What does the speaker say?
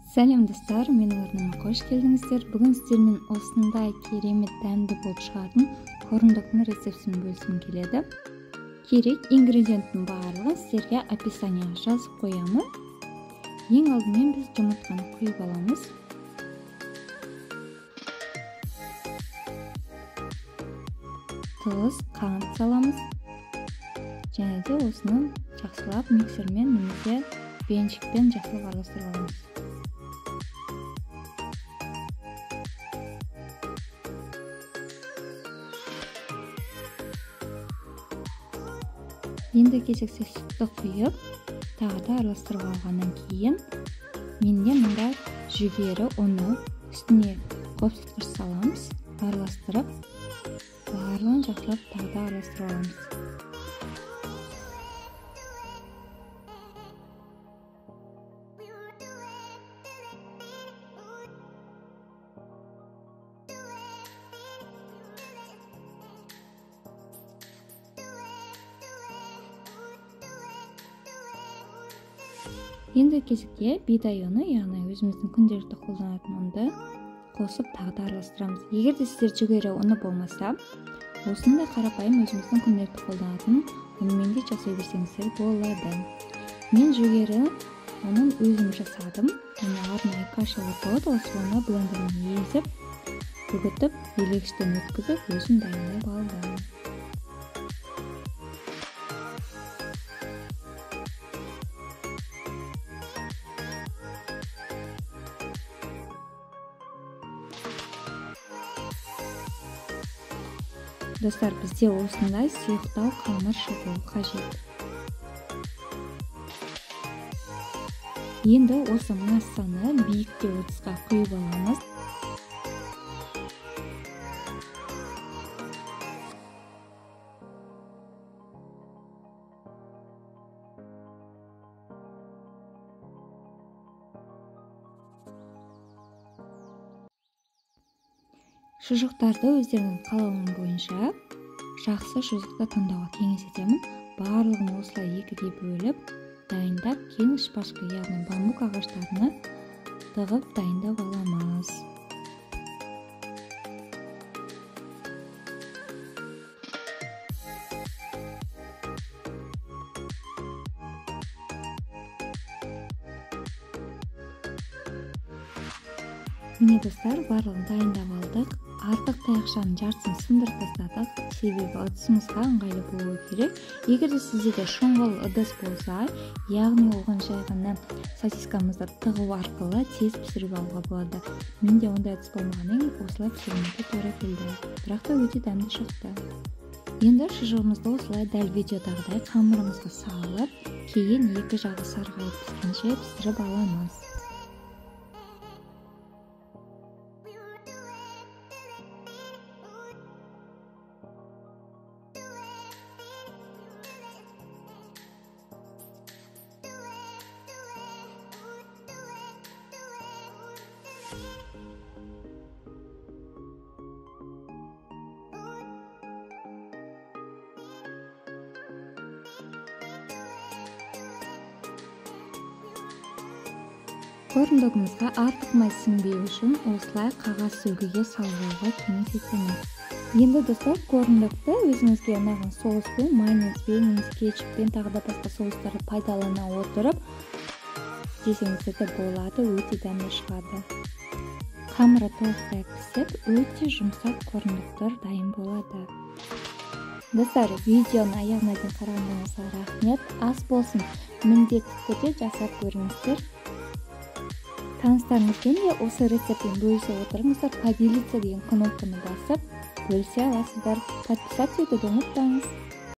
Сәлем достар, менің арнама қош келдіңіздер. Бүгін сіздермен осындай керемет дәмді болып шығатын корндогтың рецептісін бөліскім келеді. Керек ингредиенттің барлығын сіздерге описанияға жазып қоямын. Ең алдымен біз жұмыртқаны құйып аламыз. Тұз, қант саламыз. Және де осыны жақсылап миксермен немесе венчикпен жақсылап араластырып аламыз. Енді кезекте сүтті құйып, тағы да араластырып алғаннан кейін менде мында жүгері ұны үстіне қопсытқыш саламыз, араластырып, барлығын жақсылап тағы да араластырып аламыз. Енді кезекте бидай ұны, яғни өзіміздің күнделікті қолданатын ұнды қосып тағы да араластырамыз. Егер де сіздер жүгері ұны болмаса, осындай қарапайым өзіміздің күнделікті қолданатын ұнмен де жасай берсеңіздер болады. Мен жүгері ұнын өзім жасадым. Оны арнайы кашалар болады, соны блендермен езіп, үгітіп, елегіштен өткізіп өзім дайындап алдым. Достар, бізде осындай сұйықтау қамыр шығуы қажет. Енді осы массаны биіктеу ыдысқа құйып аламыз. Шұжықтарды өздерінің қалауы бойынша жақсы шұжықты таңдауға кеңес етемін. Барлығын осылай екіге бөліп, дайындап, кейін шпажка, яғни бамбук ағаштарына тығып дайындап аламыз. Міне достар, барлығын дайындап алдық. Артық таяқшаның жартысын сындырып тастадық, себебі ыдысымызға ыңғайлы болу керек. Егер де сізде шұңғыл ыдыс болса, яғни оған жай ғана сосискамызды тығу арқылы тез пісіріп алуға болады. Менде ондай ыдыс болмағаннан кейін осылай пісіруге тура келді. Бірақ та өте дәмді шықты. Енді шұжығымызды осылай дәл видеодағыдай қамырымызға салып, кейін екі жағы сарғайып піскенше пісіріп аламыз. Корндогымызға артық май сіңбеу үшін осылай қағаз сүлгіге салып алуға кеңес етемін. Енді достар, корндогты өзіңізге ұнаған соуспен, майонезбен, немесе кетчуппен, тағы да басқа соустарды пайдалана отырып жесеңіздер де болады, өте дәмді шығады. Қамыры толықтай пісіп, өте жұмсақ корндогтар дайын болады. Достар, видеоның аяғына дейін қарағандарыңызға рахмет. Ас болсын, міндетті түрде жасап көріңіздер. Таныстарыңызбен де осы рецептпен бөлісе отырыңыздар. Поделиться деген кнопканы басып, бөлісе аласыздар. Подписаться етуді ұмытпаңыз.